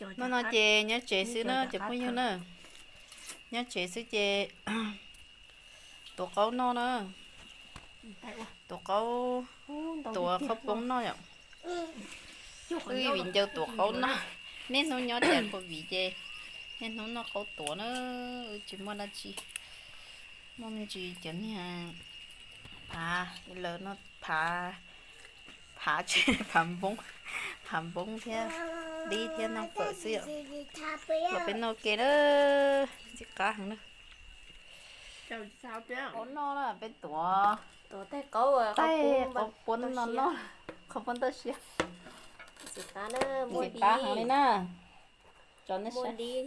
Hnub no ces nyob tsev xwb na cov phooj ywg na. Nyob tsev xwb ces tuav qaub noj na. Tuav qaub, tuav qhaub poob noj yom. Wb vim ncaws tuav qaub noj. Niaj hnub nyob cas covid ces niaj hnub noj qaub tuav na. Wb tsis muaj dab tsi, muaj me ntsis cov niag phav, lawv no phav, phav, phav npoob, phav npoob thiab dib thiab noj fawm xwb yom. Los peb noj ke na, ntxim qab heev na. Qaub noj na, peb tuav, tuav tej qaub, qaub poob no noj, qaub poob toj siab. Ntxim qab heev li na. Tso nej saib,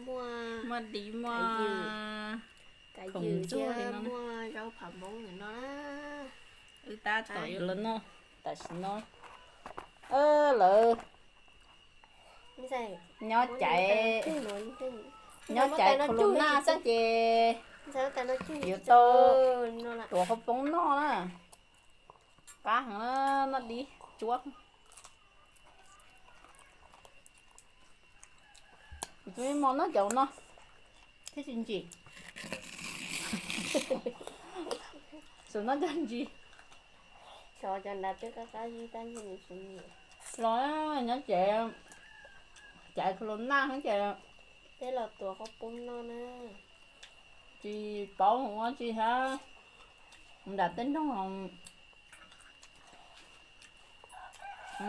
muaj dib, muaj khoom ntxuag li no, muaj zaub phav npoob no na. Wb tab tom yuav los noj tam sim no. Lawv nyob caiv, nyob caiv corona xwb ces yuav tau tuav qhaub poob noj na. Qab heev na, noj dib cuab. Tus me mos noj cov no thiab tsis ntsim. Xum noj cov ntsis. Los nyob tsev, caiv corona ces peb los tuav qhaub poob noj na. Tsis paub ua tsi hab, nram tej nroog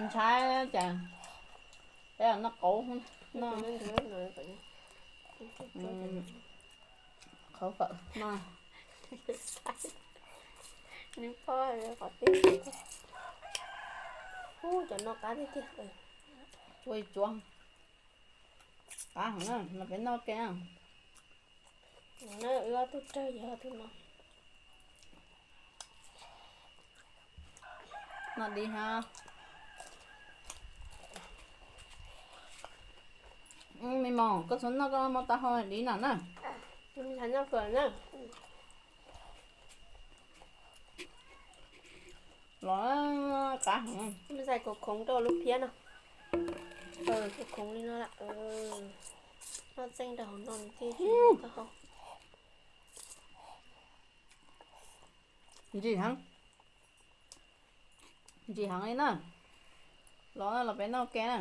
ntshai ces peb noj qaub, noj qhauv fawm no. Cov no qab tiag tiag. Tsuab tsuab, qab heev na, los peb noj ke na. Wb ob tug rawg yog tus no. Noj dib hab. Me mos, koj txhob noj, koj mov tau hau dib no na. Ntshai noj fawm na. Los qab heev. Khoov khoov rau lub phiab no. Khoov li no lawm. Noj txeej rau hauv no thiaj tau hau. Ntsim heev, ntsim heev li na. Los, los peb noj ke na.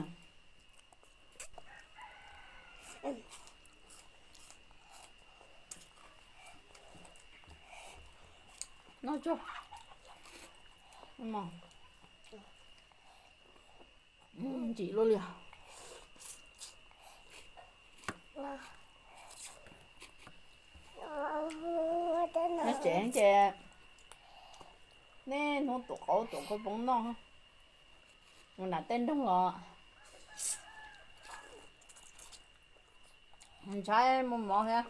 Noj tsuag. Ntsim luaj li os. Nyob tsev ces niaj hnub tuav qaub tuav qhaub poob noj. Mus nram tej nroog los ntshai muaj mov thiab.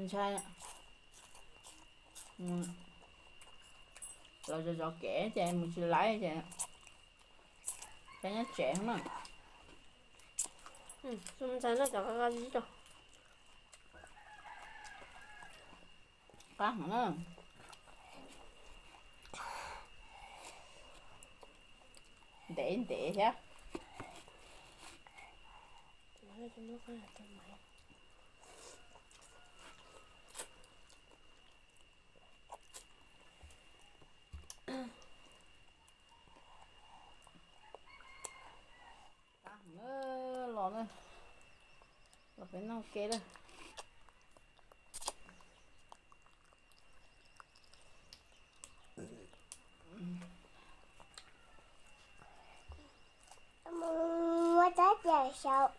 Ntshai los zov zov kev ces mus tsis laib ces peb nyob tsev na. Ntshai noj cov qab zib rau. Qab heev na. Ntev ntev thiab. Qab heev na, los na, los peb noj ke lawm. Muab rab cam saum.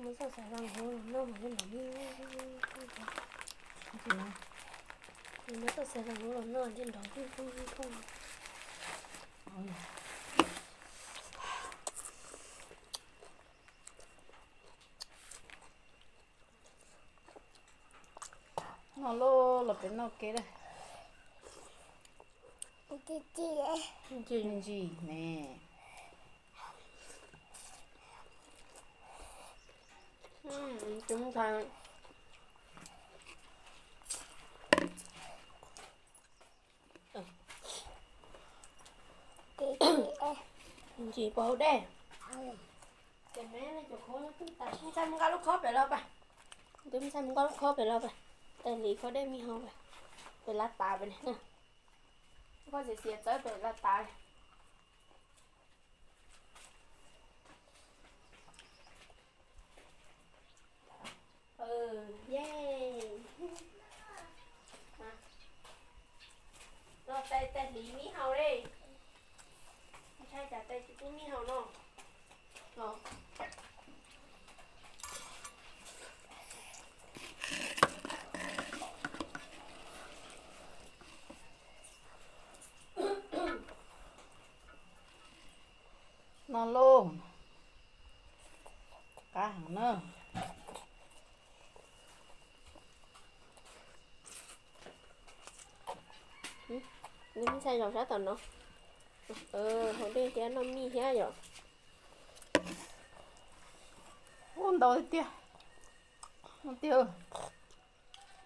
Muab txoj xav las huv los noj mas yeej nrov nij. Muab txoj xav las huv los noj yeej nrov nij nij nij. No los los peb noj ke lawm. Ntsis me. Ntsis puas haus dej? Ntxhais mus nqa lub khob pem los pas. Ntxhais mus nqa lub khob pem los pas. Tais Lis khob dej me haus pas. Pem lav tas pem ne. Khob xiav xiav txawb pem lav tas. Los tais, tais Lis me haus li. Ntshai cas tais tsis pub me haus no. No lauj, qab heev na. Ntxhais zaum sab tom no. Haus dej thiab noj mij thiab yom. Ua ntau tiag tiag.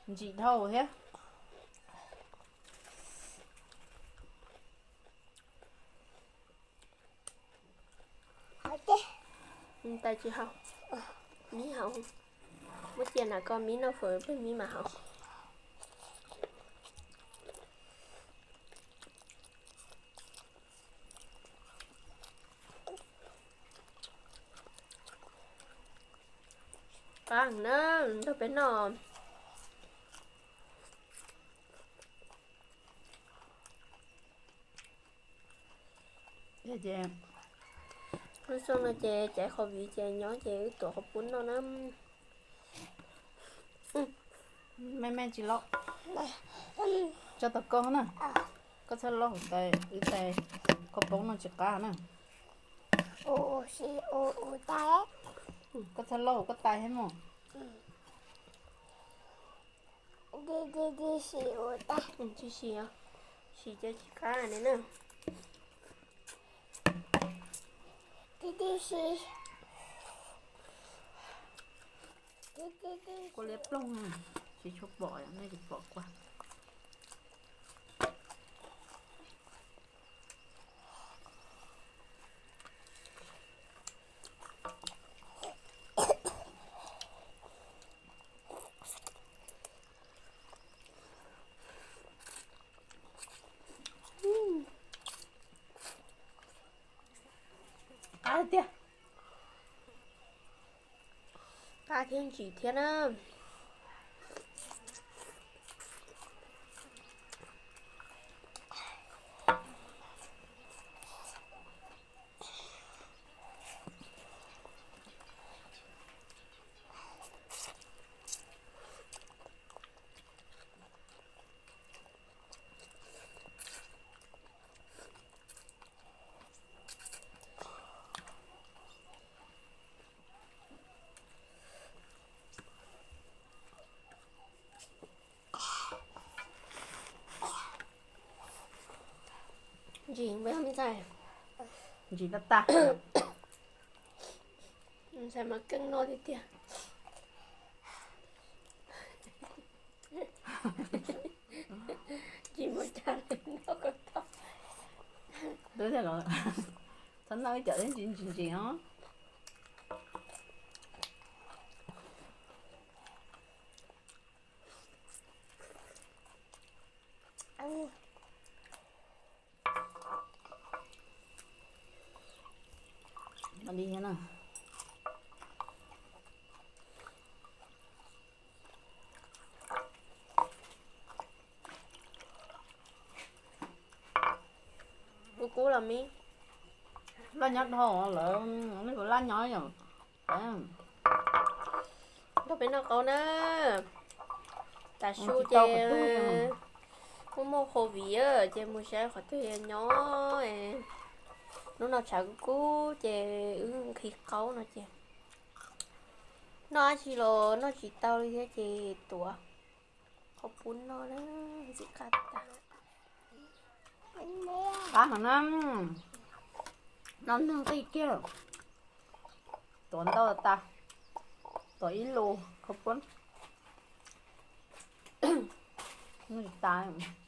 Ntsim dhau thiab. Tais tsis haus, Mib haus. Muab cia na koj, Mib noj fawm peb Mib mam haus. Qab na, nrog peb noj. Ces lub xyoo no ces caiv covid ces nyob ces wb tuav qhov pub noj na. Me me tsis loj, tso tau koj na. Koj txhob loj hauv tais, wb tais koj poob no tsis qab na. Koj txhob loj hauv koj tais thiab mog. Tsis siv, siv ces tsis qab li na. Kua liab ploog, tsis tshua pom, nej tsis pom kua. Qab tiag. Qab thiab ntsim thiab na. Ntsim, ntsim tag tag. Ntxhais mas keej noj tiag tiag. Ntsim mus cas li noj kom tag. Txhob noj ib co ntsim ntsim ntsim os. Li thiab na. Kub kub los me. Laj nyob dhau lawm, nej puas laj nyob yom? Nrog peb noj qaub na. Tam su ces muaj muaj covid ces mus saib qhov twg nyob. Hnub no tshav kub kub ces wb nqhis qaub no ces noj dab tsi los noj tsis tau li thiab ces tuav. Khaub poob no na, ntxim qab tas. Qab heev na, noj neeg nqig kiag. Tuav ntau tas, tuav ib lus khaub poob. Noj tas.